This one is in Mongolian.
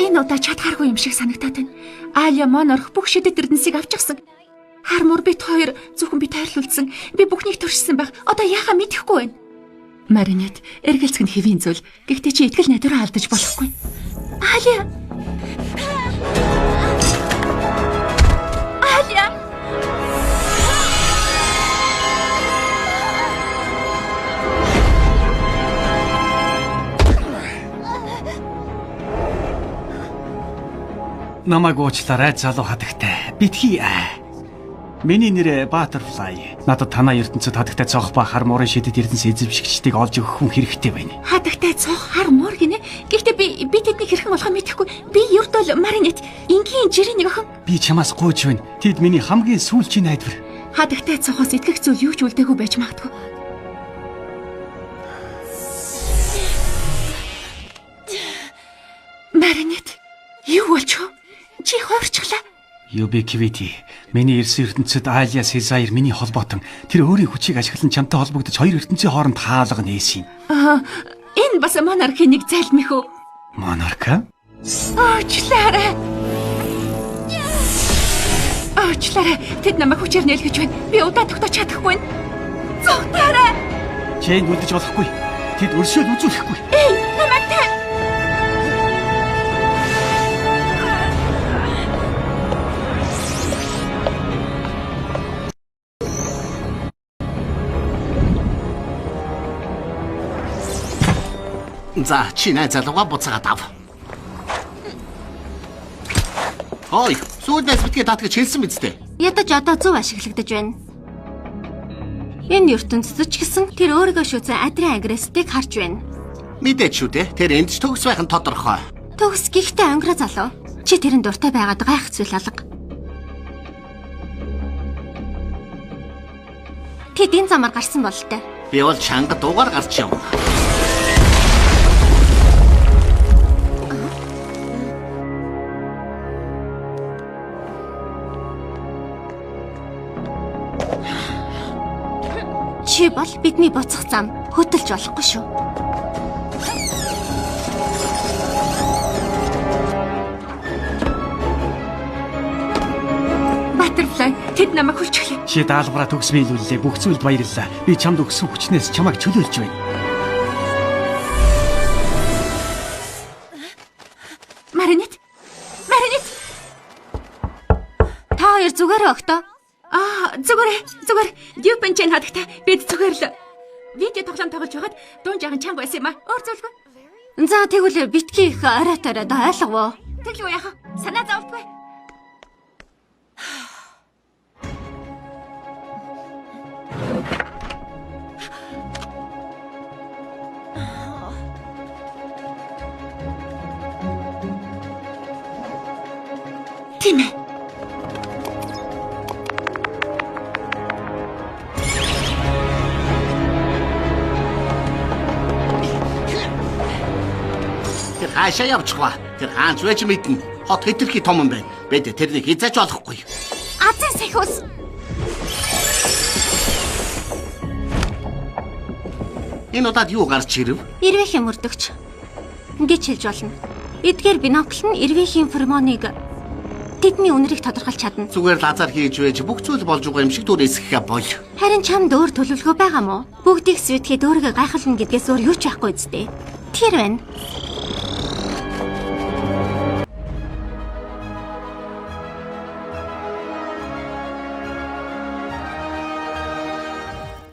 Энэ удаа чадхааргүй юм шиг санагтаад байна. Алия Монарх бүх шидэт эрдэнсийг авчихсан. Хар мөр бит хоёр зөвхөн би тайрлуулсан. Би бүхнийг төршсөн байх. Одоо яхаа мэдэхгүй байна. Маринет, эргэлзэх нь хэвийн зүйл. Гэхдээ чи итгэл найдвараа алдаж болохгүй. Алия. Алия. Намайг уучлаарай залуу хатагтай. Битгий аа. Миний нэр Butterfly. Надад танаа ертөнцид хатагтай цонх ба хар муурын шидэт эрдэнэс эзэмшигчдийг олж өгөх хүн хэрэгтэй байна. Хатагтай цонх хар муур гинэ. Гэхдээ би тэднийг хэрхэн болохыг мэдэхгүй. Би ердөө л Маринет, энгийн жирийн нэг охин. Би чамаас гуйж байна. Тэд миний хамгийн сүүлчийн найдвар. Хатагтай цонхоос итгэх зүйл юу ч үлдээгүй байж магадгүй. Маринет, юу болчихов? Чи хувирчихлаа. Ubiquity. Миний ирсэн ертөнцид Алия Сезайр миний холбоотон. Тэр өөрийн хүчийг ашиглан чамтай холбогдож хоёр ертөнцийн хооронд хаалга нээсэн юм. Аа, энэ бас монархийн нэг зайлмих үү? Монарка? Уучлаарай. Уучлаарай. Тэд намайг хүчээр нээлгэж байна. Би удаа тогтоож чадахгүй байна. Зугтаарай. Чэйн үлдэж болохгүй. Тэд өршөөл үзүүлэхгүй. Эй, намайг та. За, чи найз залуугаа буцаагаад ав. Ой, сүүлдээс битгий татгаж хэлсэн биз дээ. Ядаж одоо зөв ашиглагдаж байна. Энэ ертөнцид ч гэсэн тэр өөрийгөө шүүцэн Адриан Агрестийг харж байна. Мэдээч шүү дээ. Тэр энд ч төгс байх нь тодорхой. Төгс гэхдээ өнгөрөө залуу. Чи тэрэн дуртай байгаад гайх зүйл алга. Тэд энэ замаар гарсан бололтой. Би бол чанга дуугаар гарч явна. Чи бол бидний буцах зам хөдөлж болохгүй шүү. Butterfly, тэд намайг хүлчихлээ. Чи даалгавраа төгс биелүүллээ. Бүх зүйлд баярлалаа. Би чамд өгсөн хүчнээс чамайг чөлөөлж байна. Маринет. Маринет. Та хоёр зүгээр өгтөө. Аа, зүгээр зүгээр. Дюпен ч хадагтай. Бид зүгээр л видео тоглоом тоглож байгаад дуун жаахан чанга байсан юм аа. Өөр зүйлгүй. За тэгвэл битгий их оройтараад ойлгов уу? Тэглүү яах вэ? Санаа зовлтгүй. Тийм ээ. Тэр хаашаа явчих вэ? Тэр хаанч байж мэднэ. Хот хэтэрхий том юм байна. Бид тэрнийг хизээч олохгүй. Азын сахиус. Энэ удаад юу гарч ирэв? Ирвэхийн мөрдөгч гэж хэлж болно. Эдгээр бинокл нь ирвэхийн фермоныг тэдний үнэрийг тодорхойлж чадна. Зүгээр л азар хийж байж бүх зүйл болж байгаа юм шиг дүрээсгэхэ боль. Харин чамд өөр төлөвлөгөө байгаа мó? Бүгдийг сүйтгэхэд өөрийгөө гайхална гэдгээс өөр юу ч байхгүй үсттэй. Тэр байна.